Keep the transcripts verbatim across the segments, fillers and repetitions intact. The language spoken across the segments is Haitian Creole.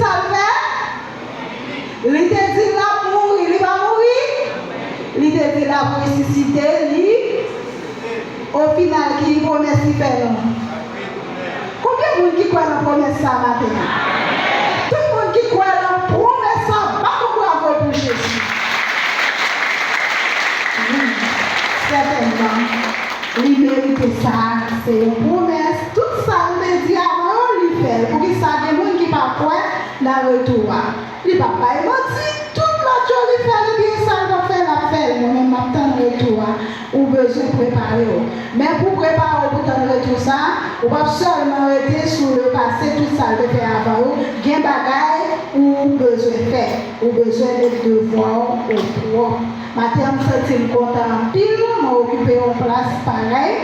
Sa l fè? Li te di l ap mouri, li pa mouri? Li te di l ap resisite, li. Ofinal, ki pwomès li fè nou? Konbyen moun ki kwè nan pwomès sa maten an? Tout moun ki kwè nan pwomès sa, bat yon bravo pou Jezi. Wi, sètènman, li merite sa. Se yon pwomès. Tout sa l te di avan yo, li fè l. Poukisa gen moun ki pa kwè nan retou a? Li p ap bay manti. Tout lòt yo li fè li byen, sa l p ap fè, l ap fè l. Mwen menm, m ap tann retou a. Ou bezwen prepare w. Men pou w prepare w pou tann retou sa a, ou p ap sèlman rete sou le pase, tout sa l te fè avan yo. Gen bagay ou bezwen fè. Ou bezwen met devwa w opwòp. Maten an, m santi m kontan anpil. Mwen okipe yon plas parèy.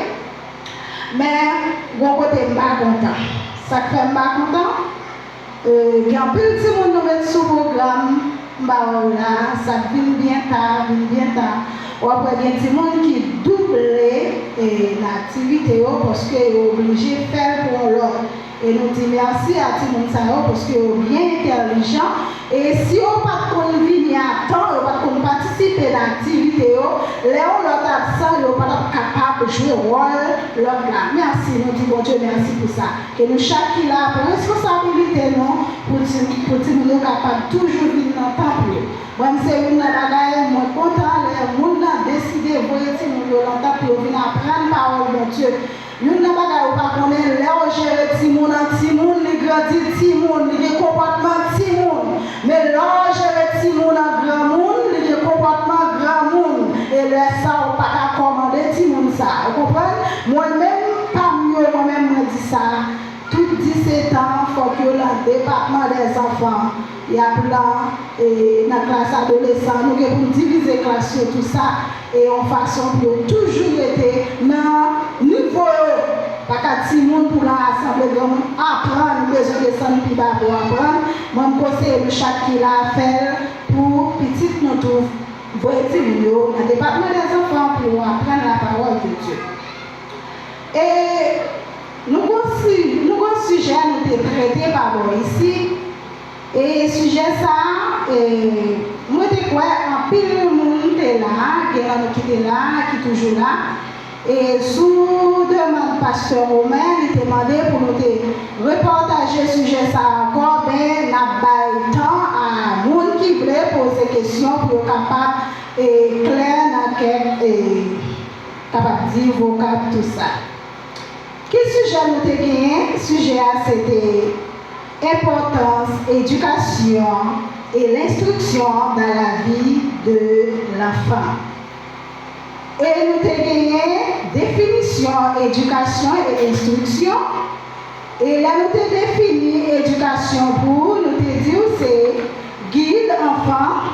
Men, gon kote m pa kontan. Sa k fè m pa kontan? E, gen anpil timoun nou met sou pwogram, m pa wè w la, sa k vin byen ta, vin byen ta. W ap wè gen timoun ki double, e, nan aktivite yo, paske yo oblije fè l pou yon lòt. E nou di mèsi a timoun sa yo, paske yo byen entèlijan. E si yo pa t konn vini a tan, yo pa t konn patisipe nan aktivite yo, lè yon lòt absan, yo pa t ap kapab jwe wòl lòt la. Mèsi, nou di Bondye mèsi pou sa. Ke nou chak ki la pran responsabilite nou pou ti, pou timoun yo kapab toujou vin nan tanp yo. Mwen, se youn nan bagay mwen kontan lè moun nan deside voye timoun yo nan tanp yo vin aprann pawòl Bondye. Youn nan bagay ou pa konnen, lè w jere timoun an timoun, li grandi timoun, li gen konpòtman timoun. Men lè w jere timoun an granmoun, li gen konpòtman granmoun. E lè sa, ou pa ka kòmande timoun sa. Ou konprann? Mwen menm, pa m yo, mwen menm, mwen di sa. Tout disetan, fòk yo nan depatman dèzanfan. Y ap nan, e, nan klas adolesan. Nou gen pou n divize klas yo, tou sa, e yon fason pou yo toujou rete nan nivo yo. Pa ka timoun pou nan asanble granmoun aprann, ou bezwen desann pi ba pou w aprann. Mwen, m konseye nou chak ki la fè l pou pitit nou tou. Voye timoun yo nan depatman dèzanfan pou yo aprann la parole de Dieu. E nou gon si-, nou gon sijè nou te trete pa bò isi. E sijè sa a, e, mwen te kwè anpil moun te la, gen nan nou ki te la, ki toujou la. E sou demann pastè Romain, li te mande pou nou te repataje sijè sa a ankò, men n ap bay tan a moun ki vle poze kesyon pou yo kapab, e, klè nan kèk, e, kapab di vokab, tou sa. Ki sijè nou te genyen? Sijè a se te importance éducation et l'instruction dans la vie de l'enfant. E nou te genyen definisyon edikasyon e enstriksyon. E lè nou te defini edikasyon pou ou, nou te di w se guide enfant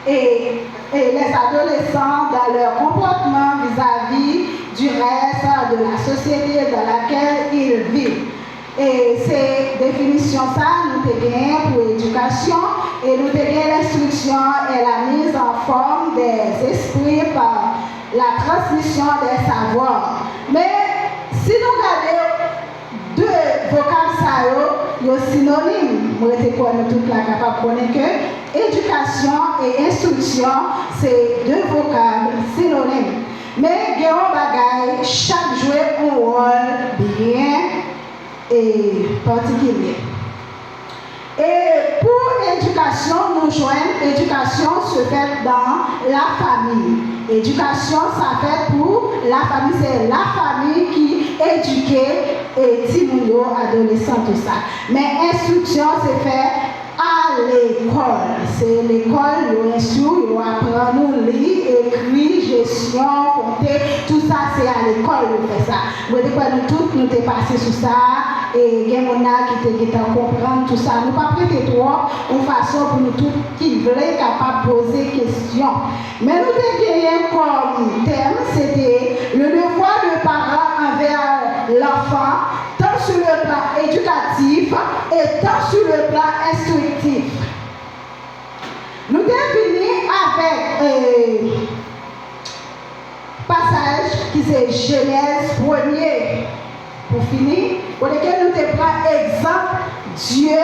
et, et les adolescents dans leur comportement vis-à-vis du reste de la société dans laquelle ils vivent. E se definisyon sa a nou te genyen pou edikasyon, e nou te gen l'instruction et la mise en forme des esprits par la transmission des savoirs. Men, si nou gade de vokab sa yo, yo sinonim. Mwen rete kwè nou tout la kapab konnen ke edikasyon e enstriksyon se de vokab sinonim. Men gen yon bagay, chak jwe yon wòl byen, e, patikilye. E pou edikasyon, nou jwenn edikasyon se fèt dan la fami. Edikasyon sa fèt pou la fami, se la fami ki edike, e, timoun yo, adolesan, tou sa. Men enstriksyon se fè a lekòl. Se lekòl yo enstwi w, yo aprann ou li, ekri, jesyon, konte, tou sa se a lekòl yo fè sa. Mwen te kwè nou tout, nou te pase sou sa, e gen moun la ki te gentan konprann tou sa. Nou p ap rete twòp, yon fason pou nou tout ki vle kapab poze kesyon. Men nou te genyen kòm tèm, se te le devoir de parent envers l'enfant, tant sur le plan éducatif et tant sur le plan instructif. Nou te vini avèk, e, pasaj ki se Jenèz premye, pou fini, kote ke nou te pran egzanp Dye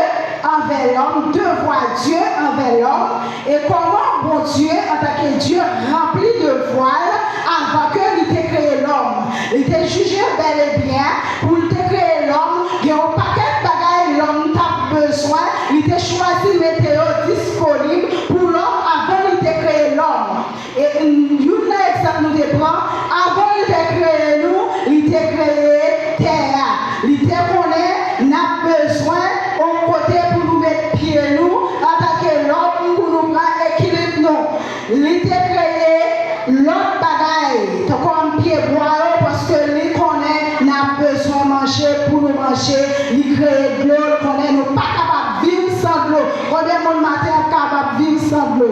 anvè lòm, devwa Dye anvè lòm, e kòman Bondye, antanke Dye, ranpli devwa l avan ke li te kreye lòm. Li te jije bèl e byen pou l te kreye lòm, gen yon pakèt bagay lòm t ap bezwen, li te chwazi mete yo disponib pou lòm avan li te kreye lòm. E youn nan egzanp nou te pran, avan li te kreye nou, li te kreye tè a. Li te konnen n ap bezwen yon kote pou nou met pye nou antanke lòm, pou nou pran ekilib nou. Li te kreye lòt bagay, tankou pyebwa yo, paske li konnen n ap bezwen manje pou nou manje. Li kreye dlo, li konnen nou pa kapab viv san dlo. Konbyen moun maten an kapab viv san dlo?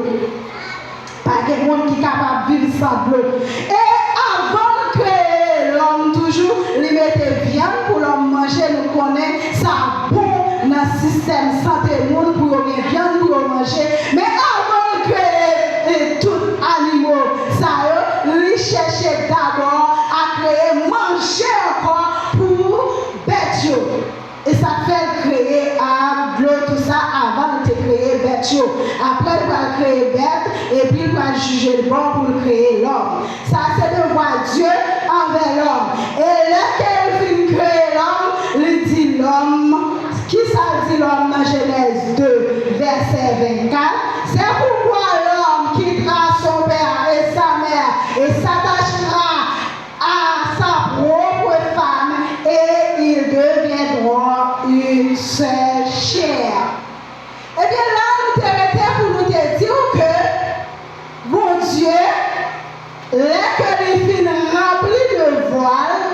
Pa gen moun ki kapab viv san dlo. E avan l kreye lòm toujou, li mete vyann pou lòm manje. Nou konnen sa bon nan sistèm sante moun pou yo gen vyann pou yo manje. Men avan l kreye, e, tout animo sa yo, li chèche dabò a kreye manje ankò pou bèt yo. E sa k fè l kreye ab, dlo, tout sa, avan l te kreye bèt yo. Apre l pral kreye bèt, epi l pral jije l bon pou l kreye lòm. Sa se devwa Dye anvè lòm. E lè ke l fin kreye lòm, li di lòm, kisa l di lòm nan Jenèz de, vèsè vennkat? C'est pourquoi l'homme quittera son père et sa mère et s'attachera à sa propre femme, et ils deviendront une seule chair. Ebyen, la nou te rete pou nou te di w ke Bondye, lè ke li fin ranpli devwa l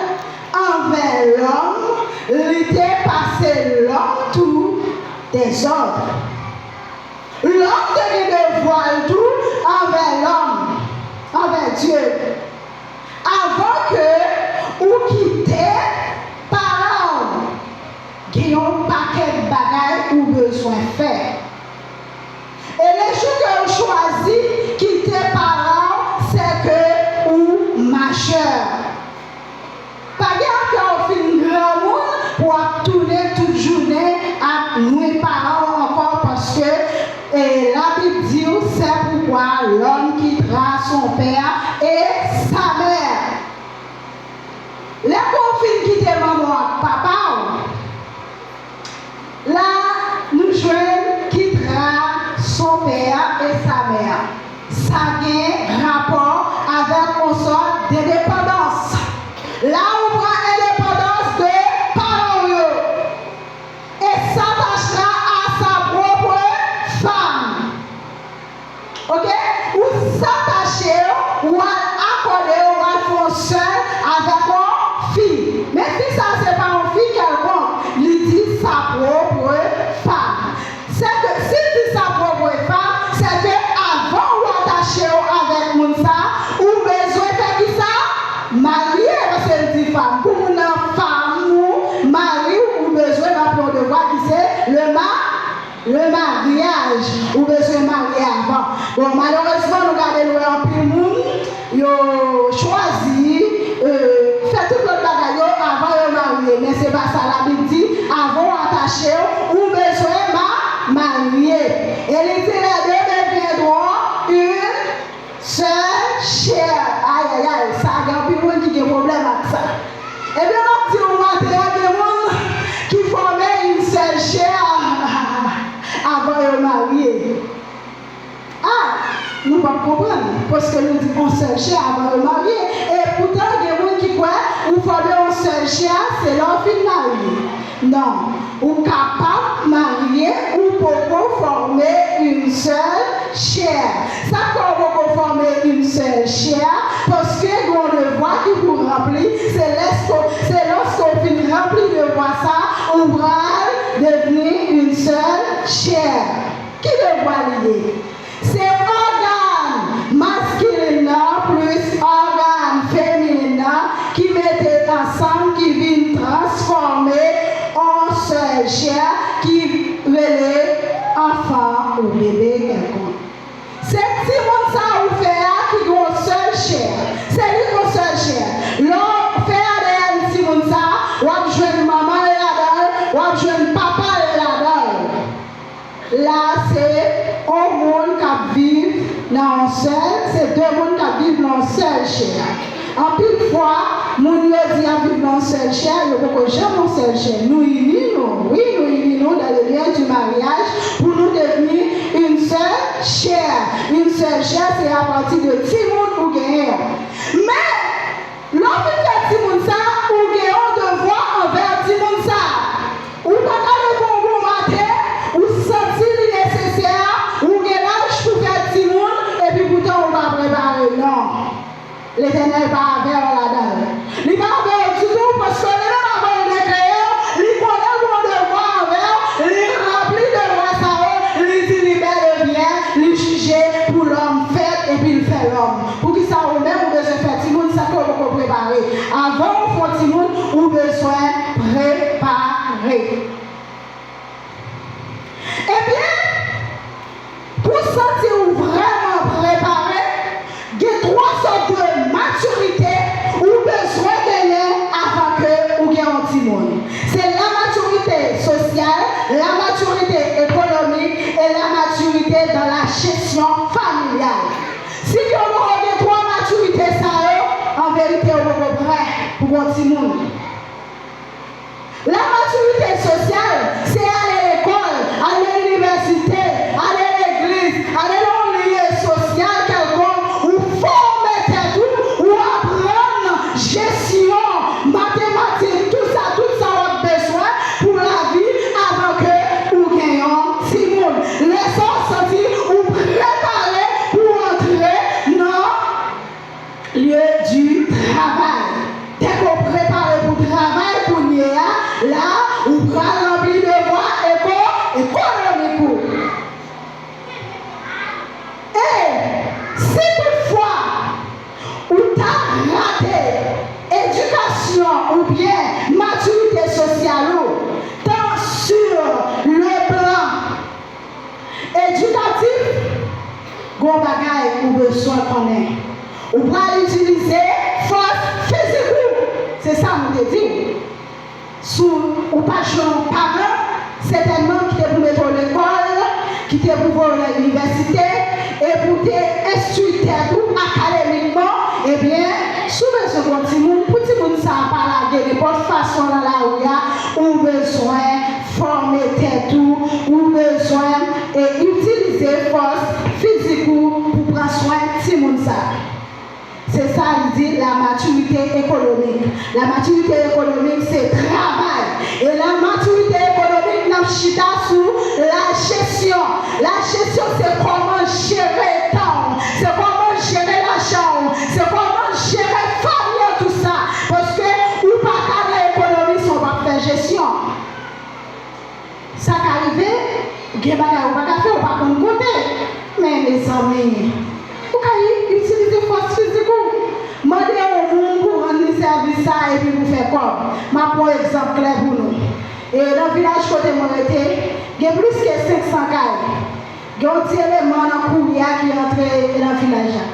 anvè lòm, li te pase lòm tou dezòd. Lòm te gen devwa l tou anvè lòm, anvè Dye. Avan ke ou kite paran w, gen yon pakèt bagay ou bezwen fè. E le jou ke ou chwazi kite paran w, se ke ou majè. Pa gen afè w fin granmoun pou w ap tounen tout jounen ap nwi paran w ankò, paske, e, Labib di w, c'est pourquoi l'homme quittera son père et sa mère. Lè ke w fin kite manman w ak papa w, la nou jwenn quittera son père et sa mère. Sa gen rapò avèk yon sòt de depandans. La ou pran endepandans de paran w yo. Et s'attachera à sa propre femme. Oke? Ou s'attacher, ou al akòde, ou al fè yon sèl avèk yon fi. Men fi sa, se pa yon fi kèlkonk. Li di sa propre femme. Se ke, si l di sa propre femme, se ke avan ou atache w avèk moun sa, ou bezwen fè kisa? Marye, paske l di femme. Pou moun nan femme ou mari w, ou bezwen ranpli yon devwa ki se le ma-, le mariage. Ou bezwen marye avan. Bon, malerezman, nou gade, nou wè anpil moun, yo chwazi, e, fè tout lòt bagay yo avan yo marye. Men se pa sa Labib di. Avan w atache w, ou bezwen ma-, marye. E li di, les deux deviendront une seule chair. Ayayay, sa gen anpil moun ki gen pwoblèm ak sa. Ebyen, m ap di w maten an, gen moun ki fòme une seule chair avan yo marye. A, nou p ap konprann, paske nou di yon sèl chè avan yo marye. E poutan, gen moun ki kwè ou fòme yon sèl chè, se lè w fin marye. Non, ou kapab marye, ou poko fòme une seule chair. Sa k fè w poko fòme une seule chair? Paske gen yon devwa ki pou ranpli, se lèske, se lòske w fin ranpli devwa sa, ou pral devni une seule chair. Ki devwa li ye? Se ògàn maskilin nan plis ògàn feminen nan ki mete ansanm, ki vin transfòme an sèl chè ki rele anfan ou bebe kèlkonk. Se timoun sa ou fè a ki gen yon sèl chè. Se li yon sèl chè. Lè w fè A D N timoun sa, w ap jwenn manman l ladan l, w ap jwenn papa l ladan l. La, se yon moun k ap viv nan yon sèl, se de moun k ap viv nan yon sèl chè. Anpil fwa, moun yo di y ap viv nan yon sèl chè, yo poko janm yon sèl chè. Nou ini nou, wi, nou ini nou dans le lien du mariage pour nous devenir une seule chair. Une seule chair, se apati de timoun ou genyen an. Men, lè w fin fè timoun sa, ou gen yon devwa anvè timoun sa. Ou pa ka leve yon bon maten, ou santi li nesesè, ou gen laj pou fè timoun, epi poutan ou pa prepare, non. Letènèl pa avè w ladan l. Li pa avè w ditou, paske li menm avan l te kreye w, li konnen l gen yon devwa anvè w, li ranpli devwa sa yo, li di li bèl e byen, li jije pou lòm fèt, epi l fè lòm. Poukisa ou menm ou bezwen fè timoun san ke w poko prepare? Avan w fè yon timoun, ou bezwen prepare. Ebyen, pou w santi w vrèman prepare, gen twa sòt de matirite ou bezwen genyen avan ke ou gen yon timoun. Se la maturité sociale, la maturité économique et la maturité dans la gestion familiale. Si ke w poko gen twa matirite sa yo, an verite, ou poko prè pou gon timoun. La matirite sosyal, se ale lekòl, ale inivèsite, ale legliz, ale nan yon lye sosyal kèlkonk, ou fòme tèt ou, ou aprann jesyon, matematik, tout sa, tout sa w ap bezwen pou lavi avan ke ou gen yon timoun. Lè sa w santi ou prepare pou w antre nan lye di travay. Dèke w prepare pou travay kounye a, la, ou pral ranpli devwa eko-, ekonomik ou. E si toutfwa ou ta rate edikasyon oubyen matirite sosyal ou, tan sur le plan edikatif, gon bagay ou bezwen konnen. Ou pral itilize fòs fizik ou. Se sa m te di w. Si w pa t jwenn yon paran, sètènman, ki te pou mete w lekòl, ki te pou voye w nan inivèsite, e pou te enstwi tèt ou akademikman, ebyen, si w bezwen gon timoun, pou timoun sa a pa lage nenpòt fason nan lari a, ou bezwen fòme tèt ou, ou bezwen, e, itilize fòs fizik ou pou pran swen timoun sa a. Se sa li di, la maturité économique. La maturité économique, se travay. E la maturité économique, n ap chita sou lajesyon. Lajesyon, se kòman jere tan w, se kòman jere lajan w, se kòman jere fanmi an, tou sa. Paske ou pa ka nan ekonomi san w pa fè jesyon. Sa ka rive, gen bagay ou pa ka fè, ou pa konn konte. Men, mezanmi, ou ka i-, itilize fòs fizik ou. Mande yon moun pou rann li sèvis sa epi pou fè kòb. M ap pran yon egzanp klè pou nou. E nan vilaj kote mwen rete, gen plis ke senk san kay. Gen yon ti eleman nan kouri a ki antre nan vilaj la.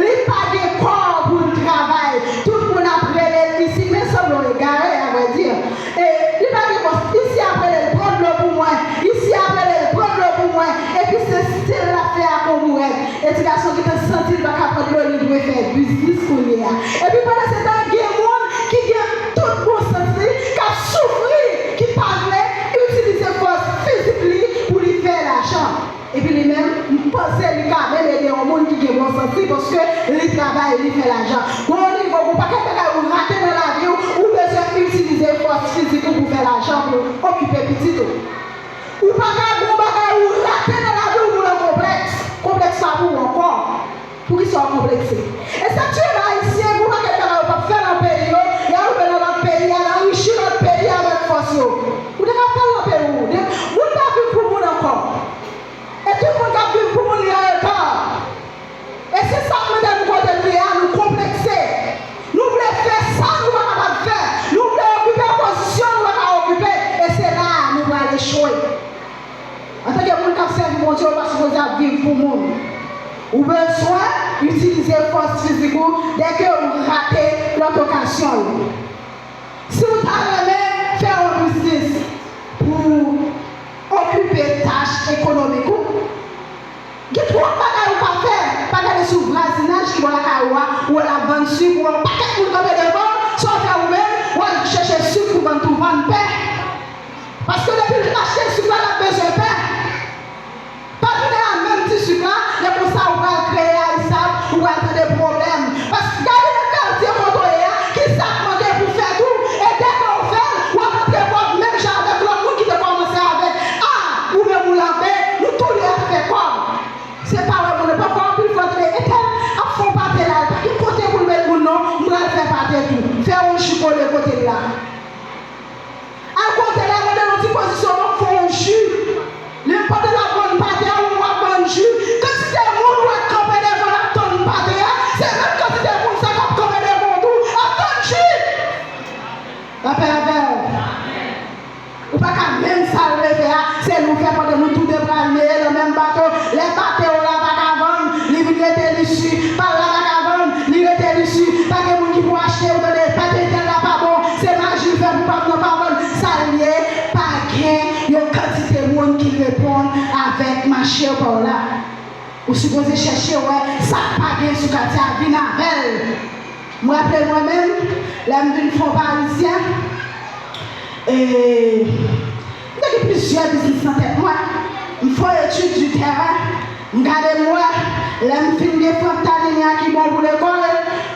Li pa gen kò pou l travay. Tout moun ap rele l isi, men sanble w egare, a vrè di. E li pa gen kò. Isi ap rele l, "Pran dlo pou mwen." Isi ap rele l, "Pran dlo pou mwen." Epi se stil l ap fè ak yon bourèt. E ti gason gentan santi l pa ka pran dlo, li dwe fè biznis kounye a. Epi pandan se tan, gen moun ki gen tout bon sans li, k ap soufri, ki pa vle itilize fòs fizik li pou li fè lajan. Epi li menm, m panse li ka menm ede yon moun ki gen bon sans li, paske li travay, li fè lajan. Gon nivo, gon pakèt bagay ou rate nan lavi w, ou bezwen itilize fòs fizik ou pou fè lajan, pou okipe pitit ou. Ou pa ka gon bagay ou rate nan lavi w, ou nan konplèks. Konplèks pa pou ou ankò. Poukisa w konplekse? E sa k fè ayisyen, gon pakèt bagay yo p ap fè nan peyi yo, y a rive nan lòt peyi, y al anrichi lòt peyi avèk fòs yo. Ou te ka fè l nan peyi w. De, moun pa viv pou moun ankò. E tout moun k ap viv pou moun, li an reta. E se sa k mete nou kote nou ye a, nou konplekse. Nou vle fè sa nou pa kapab fè. Nou vle okipe pozisyon nou pa ka okipe. E se la a nou pral echwe. Antanke moun k ap sèvi Bondye, ou pa sipoze ap viv pou moun. Ou bezwen itilize fòs fizik ou dèke ou rate lòt okazyon yo. Si w ta renmen fè yon biznis pou okipe tach ekonomik ou. Gen twòp bagay ou ka fè. Pa gade sou vwazinaj ki bò lakay ou a, ou wè l ap vann sik, ou wè yon pakèt moun kanpe devan l, sa w fè ou menm, w al chèche sik pou vann tou, vann pen. Paske depi l achte sik la, l ap bezwen pen. Pa vini a menm ti sik la, lè konsa ou pral kreye ayisap, ou pral tande pwoblèm. Paske gade nan katye kote w ye a, ki sa k manke pou fè tou, e dèke w fè l, w ap rantre kòb menm jan avèk lòt moun ki te kòmanse avèk A, ou menm ou la B, nou tou de ap fè kòb. Se pa wè moun nan, pafwa anpil fwa w tande entèl ap fè yon pate la, li pa gen kote pou l met moun non, m pral fè pate tou. Fè yon ji kole kote l la. Al kote l, al mande l yon ti pozisyon, m ap fè yon ji. Li, pandan l ap vann pate a, ou w ap vann ji. Kantite moun ou wè k kanpe devan l ap tann pate a, se menm kantite moun sa k ap kanpe devan w tou, ap tann ji. Lapè avè w. Ou pa ka menm sa l vle fè a, se li w fè pandan nou tou de pral neye nan menm bato. Lè pate w la pa ka vann, li vin rete li si. Pa l la pa ka vann, li rete li si. Pa gen moun ki pou achte, ou tande, pate entèl la pa bon, se maji l fè pou pa m nan pa vann. Sa l ye, pa gen yon kantite moun ki reponn avèk mache pa w la. Ou sipoze chèche wè sa k pa gen sou katye a, vin avè l. M raple mwen menm, lè m vin Fon Parizyen, e, m te gen plizyè biznis nan tèt mwen. M fè yon etid di tèren, m gade m wè, lè m fin gen Frank Tanini a ki bon pou lekòl,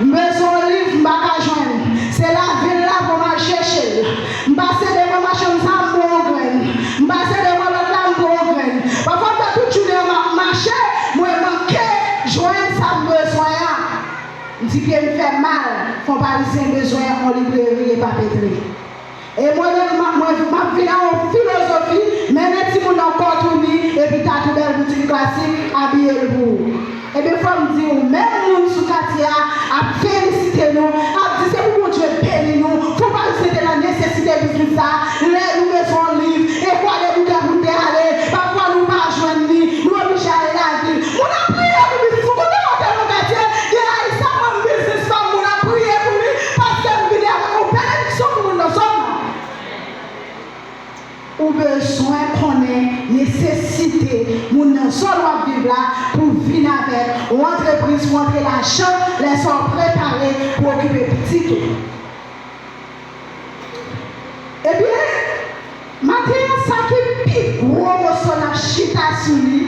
m bezwen yon liv, m pa ka jwenn. Se lavil la pou m al chèche l. M pase devan machann sa, m pran yon grenn. M pase devan lòt la, m pran yon grenn. Pafwa m fè tout jounen an m ap mache, mwen manke jwenn sa m bezwen an. M di pye m fè mal, Fon Parizyen bezwen yon libreri e papetri. E mwen menm, m ap, mwen, m ap vin ak yon filozofi, mennen timoun nan Kòtouni, epi Tatoubèl boutik klasik, abiye l pou ou. Ebyen, fò m di w, menm moun sou katye a ap felisite nou, ap di se pou Bondye beni nou, Fon Parizyen te nan nesesite biznis sa, lè nou bezwen yon liv, e Kwadèboukè pou n te ale, pafwa nou pa jwenn li, nou oblije ale lavil. Moun ap priye pou biznis, ou konn gen lòt nan katye, gen ayisyen ap vann biznis pa m, moun ap priye pou li, paske m vini avèk yon benediksyon pou moun nan zòn nan. Ou bezwen konnen nesesite moun nan zòn w ap viv la pou w vin avèk yon antrepriz pou antre lajan lè sa w prepare pou okipe pitit ou. Ebyen, maten an, sa ki pi gwo moso n ap chita sou li,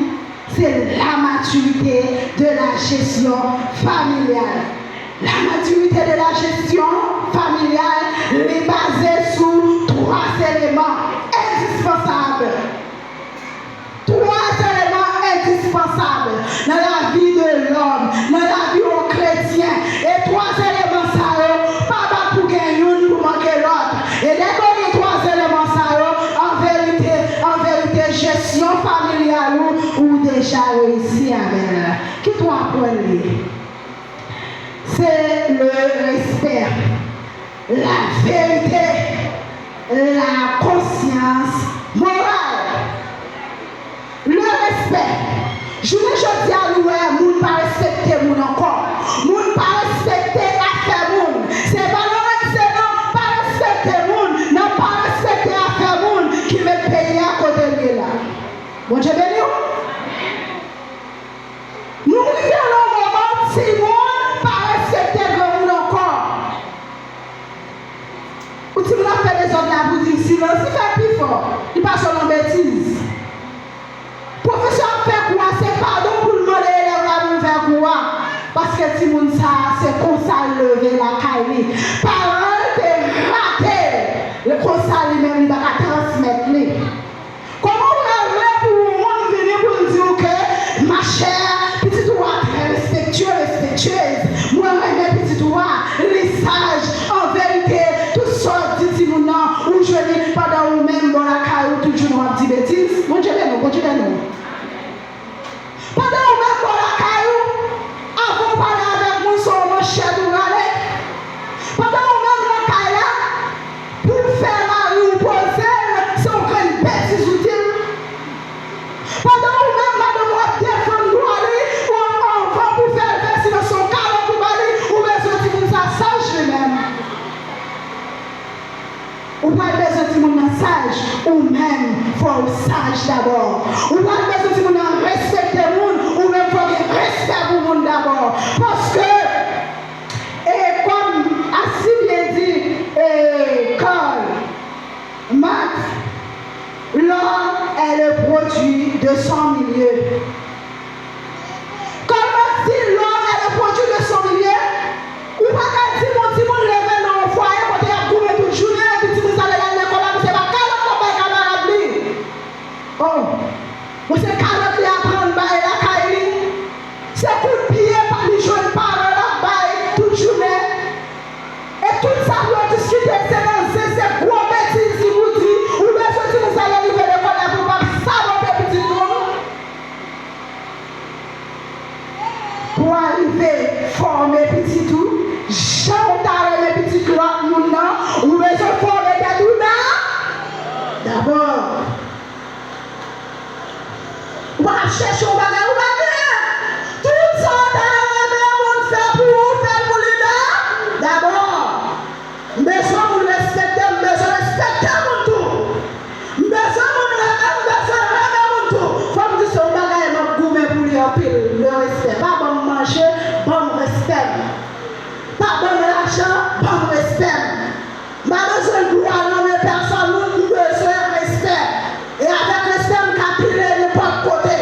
se la maturité de la gestion familiale. La maturité de la gestion familiale, li baze sou twa eleman endispansab. Twa eleman endispansab nan lavi de lòm, nan lavi yon kretyen. E twa eleman sa yo pa bat pou gen youn pou manke lòt. E lè ke w gen twa eleman sa yo, an verite, an verite, jesyon familyal ou, ou deja reyisi avè l. Ki twa pwen li? Se le respè, la verite, la konsyans moral. Le respè. Jounen jodi a, nou wè moun pa respekte moun ankò. Moun pa respekte afè moun. Se pa nan ranse non, pa respekte moun, nan pa respekte afè moun ki met peyi a kote l ye la. Bondye beni w. Nou rive nan yon moman, timoun pa respekte granmoun ankò. Yon timoun ap fè dezòd la pou di l silans, li fè l pi fò, li pase w nan betiz. Pwofesè ap fè kou a, se padon pou l mande elèv la pou l fè kou a. Paske timoun sa a, se konsa l leve lakay li. Paran l te rate l, konsa li menm li pa ka transmèt li. Kòman w pral vle pou yon moun vini pou l di w ke, machè, pitit ou a trè respektye, respektyez, mwen renmen pitit ou a, li saj, an verite, tout sa w ap di timoun nan, ou jwenn li pandan ou menm bò lakay ou, tout jounen w ap di betiz? Bondye beni w, Bondye beni w. Pandan ou menm bò lakay ou, avan w pale avèk moun, se yon manchèt ou rale. Pandan ou menm nan kay la, pou w fè mari w poze l, se yon grenn betiz ou di l. Pandan ou menm madanm ou ap defann dwa li, ou anvan pou w fè l fè silans, se yon kalòt ou ba li, ou bezwen timoun sa saj li menm. Ou pral bezwen timoun nan saj, ou menm, fò w saj dabò. Ou pral bezwen de son milieu. Kòm mwen di, l'homme est le produit de son milieu, ou pa ka di yon timoun leve nan yon fwaye kote y ap goumen tout jounen, epi timoun sa lè l al lekòl la, misye pa kalòt l ap bay kamarad li. Oh, misye kalòt li aprann bay lakay li. Se kout pye pa li jwenn paran l ap bay tout jounen. E tout sa pou yo diskite, se nan zen, se gwo betiz li pou di. Ou bezwen timoun sa lè l rive lekòl la pou l p ap sabote pitit moun. Pou w arive fòme pitit ou, jan w ta renmen pitit lòt moun nan, ou bezwen fòme tèt ou da-, dabò. Ou pa ap chèche yon bagay ou pa genyen. Tout sa w ta renmen yon moun fè pou ou, fè l pou li da-, dabò. M bezwen moun respekte m, m bezwen respekte moun tou. M bezwen moun renmen m, m bezwen renmen moun tou. Fò m di se yon bagay m ap goumen pou li anpil, le respè. Pa ban m manje, ban m respè m. Pa ban m lajan, ban m respè m. M pa bezwen glwa nan men pèsòn, m bezwen respè. E avèk respè, m ka pile nenpòt kote.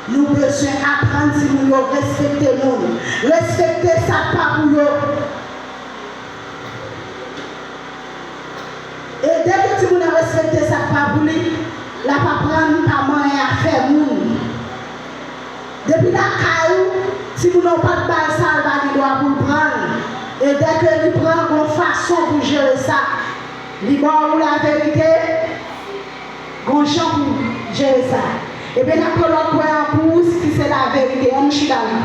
Nou bezwen aprann timoun yo respekte moun, respekte sa k pa pou yo. E dèke timoun nan respekte sa k pa pou li, l ap aprann pa manyen afè moun. Depi lakay ou, timoun nan ou pa t ba l sa, l pa gen dwa pou l pran l. E dèke li pran, gon fason pou jere sa. Li ba w laverite, gon jan pou jere sa. Ebyen, n ap pran lòt pwen an pou ou, ki se laverite. Ann chita la.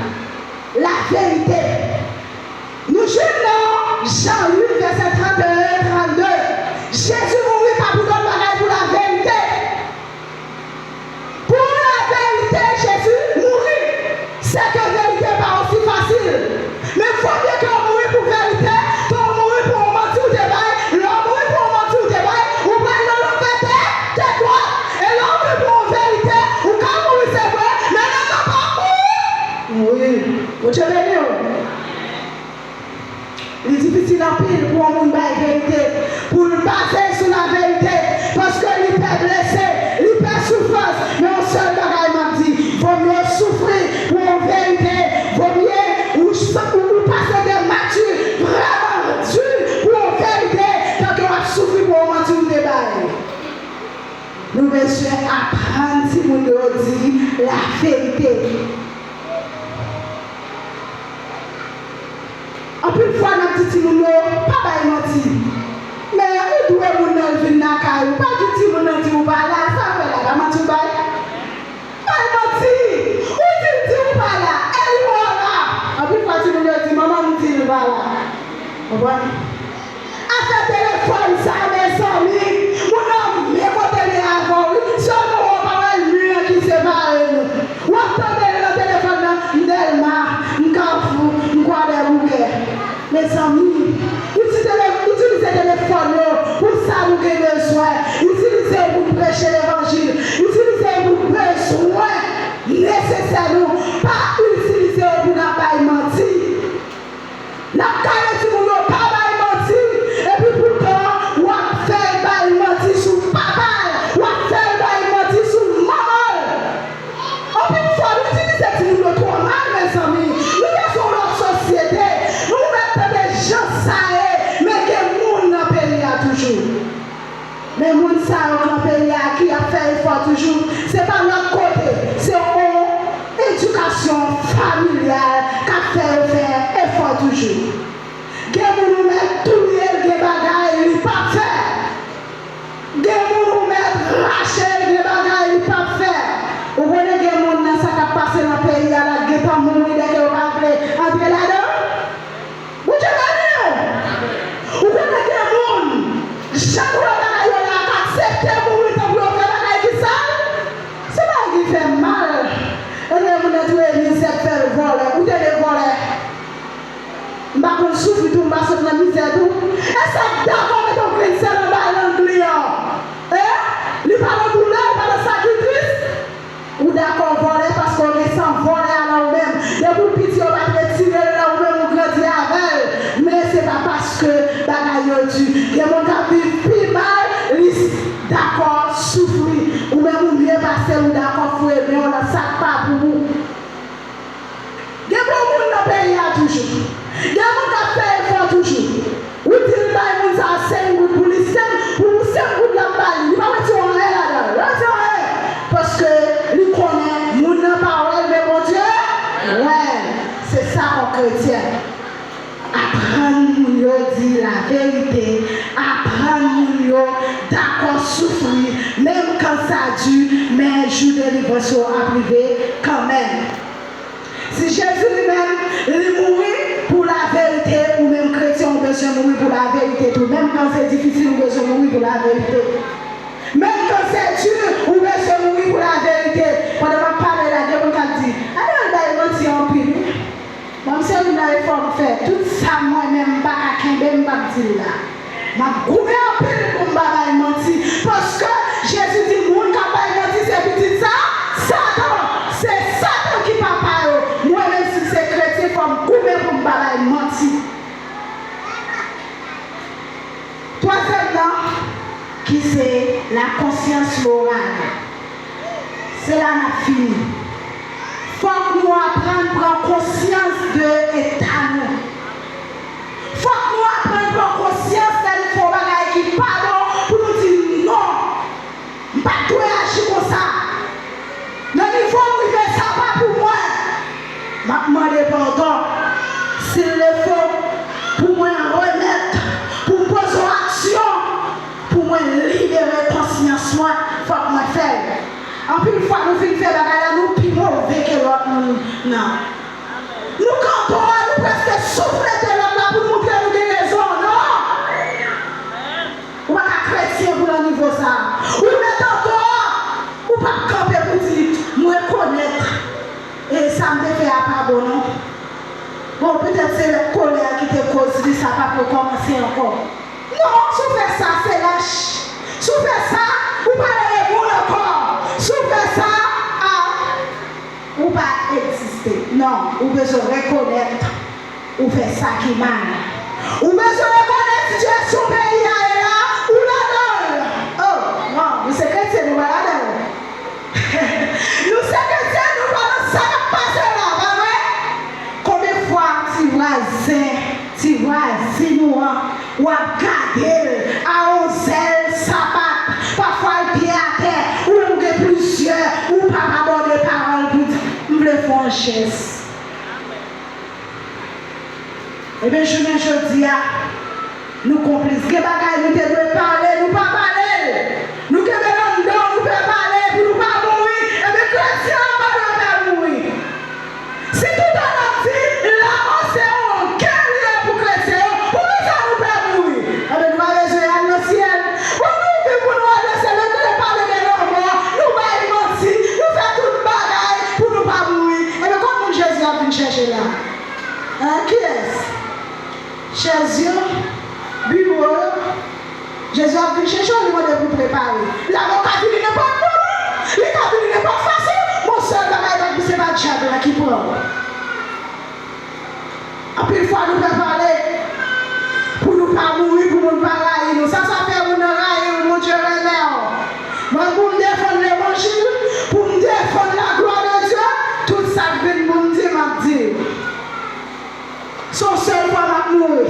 Laverite. Nou jwenn nan Jan uit, vèsè trannteyen, trannde. Jezi mouri pa pou lòt bagay, pou laverite. Pou laverite, Jezi mouri. Sèke verite pa osi fasil. Men fò byen ke w mouri pou verite, ke w mouri pou yon manti w te bay. Lè w mouri pou yon manti w te bay, ou pral nan lanfè tèt, tèt dwat. E lè w mouri pou yon verite, ou ka mouri, se vre, men nèg la p ap mouri. Wi. Bondye beni w. Li difisil anpil pou yon moun bay verite, pou l baze sou laverite, paske li pè blese, li pè soufrans. Men yon sèl bagay m ap di, vomye w soufri pou yon verite, vomye ou, ou, ou pase de mati vrèman di pou yon verite, tanke w ap soufri pou yon manti w te bay. Nou bezwen aprann timoun yo di laverite. Anpil fwa, n ap di timoun yo, pa bay manti. Men ou dwe moun nan vin lakay ou. Pa di timoun nan di ou pa la, sa fè la, pa manti ou bay. Bay manti. Ou di l di ou pa la, e li wè w la. Anpil fwa, timoun yo di, manman m di l pa la. Konprann? Afè telefòn sa, mezanmi, moun nan men kote li avè w, wi. Sèlman w pa wè lyen ki separe nou. W ap tande l nan telefòn nan, m Dèlma, m Kafou, m Kwadèboukè. Mezanmi, itilize, itilize telefòn yo pou sa nou gen bezwen. Itilize yo pou n preche levanjil. Itilize yo pou bezwen nesesè nou. Pa itilize yo pou n ap bay manti. N ap kale timoun yo pa bay manti, epi poutan, w ap fè l bay manti sou papa l, w ap fè l bay manti sou manman l. Anpil fwa, nou itilize timoun yo twò mal, mezanmi. Nou bezwen yon lòt sosyete. Nou mèt tande jan sa ye, men gen moun nan peyi a toujou. Men moun sa yo k nan peyi a ki ap fè efò toujou, se pa lòt kote, se yon edikasyon familyal k ap fè yo fè efò toujou. Gen moun ou mèt touye l, gen bagay li p ap fè. Gen moun ou mèt rache l, gen bagay li p ap fè. Ou konnen gen moun nan sa k ap pase nan peyi a la, gentan mouri dèke yo pa vle antre ladan. Bondye beni w. Ou konnen gen moun, jan nou wè bagay yo la, k aksepte mouri tanpri yo fè bagay ki sal. Se bagay ki fè m mal. Lè moun nan di w e mizè k fè l vòlè, ou tande vòlè. M pa konn soufri tou, m pa sot nan mizè tou. E sa k dakò mete yon grenn sèl anba lang li an? Hein? Li pa nan doulè, li pa nan sa ki tris? Ou dakò vòlè paske w gen san vòlè a nan ou menm. Depi w piti, yo pa t retire l nan ou menm, ou grandi avè l. Men se pa paske bagay yo di. Gen moun k ap viv pi mal, li s-, dakò soufri. soufri, menm kan sa di, men jou delivrans ou ap rive kanmenm. Si Jezi li menm, li mouri pou laverite, ou menm kretyen, ou bezwen mouri pou laverite tou. Menm kan se difisil, ou bezwen mouri pou laverite. Menm kan se di, ou bezwen mouri pou laverite. Pandan m ap pale la, gen moun k ap di, "Adèl bay manti anpil, wi." Bon, m se youn nan efò m fè. Tout sa mwen menm m pa ka kenbe, m p ap di l la. M ap goumen anpil pou m pa bay manti. Paske Jezi di moun k ap bay manti se pitit sa, Satan. Se Satan ki papa yo. Mwen menm si m se kretyen, fò m goumen pou m pa bay manti. Twazyèm nan, ki se la konsyans moral. Se la n ap fini. Fòk nou aprann pran konsyans de eta nou. Fòk nou aprann pran konsyans lè nou fè yon bagay ki pa bon pou nou di non. M pa t dwe aji konsa. Nan nivo m rive, sa pa pou mwen. M ap mande padon. Si l le fo, pou mwen remèt, pou m poze yon aksyon, pou mwen libere konsyans mwen, fòk mwen fè l. Anpil fwa, nou fin fè bagay la, nou pi move ke lòt moun nan. Nou kanpe, nou prèske souflete lòt la pou n montre nou gen rezon. Non! Ou pa ka kretyen pou nan nivo sa a. Ou ret antò, ou p ap kanpe pou di, "M rekonèt, e sa m te fè a pa bon non." Bon, petèt se kolè a ki te koz li, sa p ap rekòmanse ankò. Non, si w fè sa, se lach. Si w fè sa, ou pa rele moun ankò. Si w fè sa, a, ou pa egziste. Non, ou bezwen rekonèt ou fè sa ki mal. Ou bezwen rekonèt sitiyasyon peyi a ye la, ou ladan l. Oh, non, nou se kretyen, nou pa ladan l. Nou se kretyen, nou pa nan sa k ap pase la, pa vre? Konbyen fwa ti vwazen, ti vwazin ou an, w ap gade l a yon zèl sapat, pafwa l pye atè, ou menm ou gen plizyè, ou p ap abòde pawòl pou di, "M vle fè yon jès." Ebyen, jounen jodi a, nou konplis. Gen bagay nou te dwe pale, nou pa pale l. Nou kenbe l anndan, nou pè pale pou nou pa mouri. Ebyen, kretyen an pa dwe pè mouri. Si toutan n ap di, lanmò se yon gè li ye pou kretyen yo, poukisa nou pè mouri? Ebyen, nou pa bezwen al nan syèl. Bon, nou viv pou nou al nan syèl, nou te pale de lanmò, nou bay manti, nou fè tout bagay pou nou pa mouri. Ebyen, kòm moun Jezi ap vin chèche la? Hein, kiyès? Chèz yo, biwo yo. Jezi ap vin chèche w, li mande pou w prepare. Lanmò ka vini nenpòt moman, li ka vini nenpòt fason, men yon sèl bagay, se pa dyab la ki pran w. Anpil fwa nou fè pale pou nou pa mouri, pou moun pa rayi nou. Sa, sa fè moun nan rayi w, Bondye renmen w. Mwen, pou m defann levanjil, pou m defann la gloire de Dieu, tout sa k vin pou m di, m ap di. Se yon sèl fwa m ap mouri.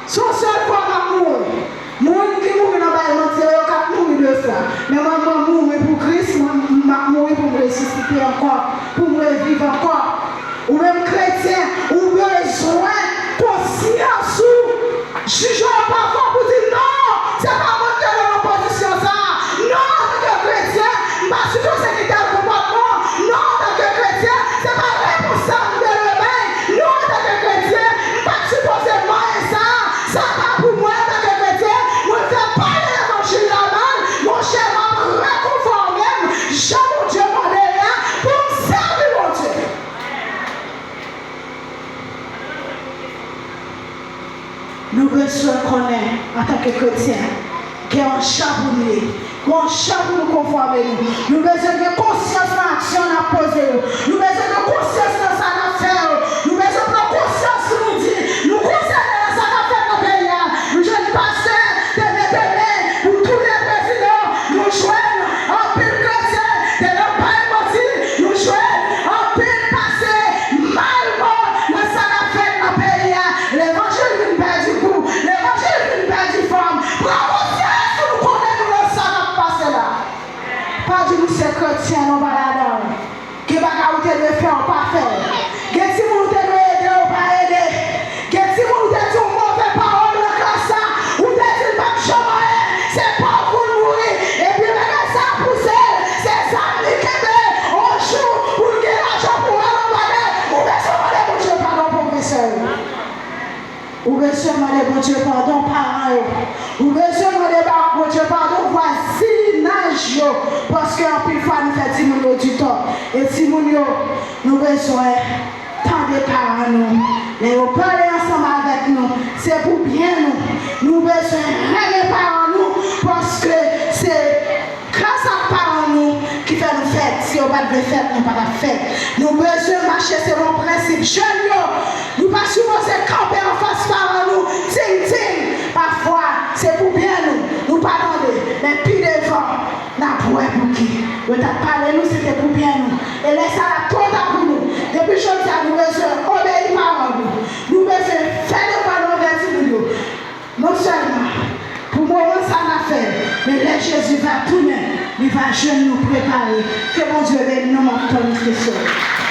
Se yon sèl fwa m ap mouri. Moun ki mouri nan bay manti yo, yo ka mouri de fwa. Men mwen, mwen mouri pou Kris, mwen, m ap mouri pou m resisite ankò, pou m reviv ankò. Ou menm kretyen, ou bezwen konsyans ou jije w pafwa pou di, "Non, se pa mwen ki te nan pozisyon sa a. Non, antanke kretyen, m pa sipoze gen tèl konpòtman. Non, antanke kretyen, se pa repons sa a m te dwe bay. Non, antanke kretyen, m pa t sipoze manyen sa a. Sa pa pou mwen antanke kretyen. Mwen fè pale levanjil la mal. Monchè, m ap rekonfòme m jan Bondye mande m la pou m sèvi Bondye." Nou bezwen konnen, antanke kretyen, gen yon jan pou nou ye, gen yon jan pou nou konfòme nou. Nou bezwen gen konsyans nan aksyon n ap poze yo. Nou bezwen gen konsyans nan sa n ap fè yo. Nou bezwen pran konsyans pou nou di, nou konsène nan sa k ap fèt nan peyi a. Nou jwenn pastè te mete men pou touye prezidan. Nou jwenn anpil kretyen te nan bay manti. Nou jwenn anpil pase malman nan sa k ap fèt nan peyi a. Levanjil vin pèdi gou. Levanjil vin pèdi fòm. Pran konsyans pou nou konnen nou nan sa k ap pase la. Pa di nou se kretyen, nou pa ladan l. Gen bagay ou te bezwen tande paran nou. Lè yo pale ansanm avèk nou, se pou byen nou. Nou bezwen renmen paran nou, paske se gras ak paran nou ki fè nou fèt. Si yo pa t vle fèt, nou pa t ap fèt. Nou bezwen mache selon prensip. Jèn yo, nou pa sipoze kanpe anfas paran nou, ting ting. Pafwa, se pou byen nou, nou pa tande. Men pi devan, n ap wè pouki. Yo t ap pale nou, se te pou byen nou. E lè sa a, l ap twò ta pou nou. Depi jodi a, nou bezwen obeyi paran nou. Nou bezwen fè devwa nou anvè timoun yo. Non sèlman pou moman sa n ap fè l, men lè Jezi va tounen, li va jwenn nou prepare. Ke Bondye beni nou, m ap tann kesyon.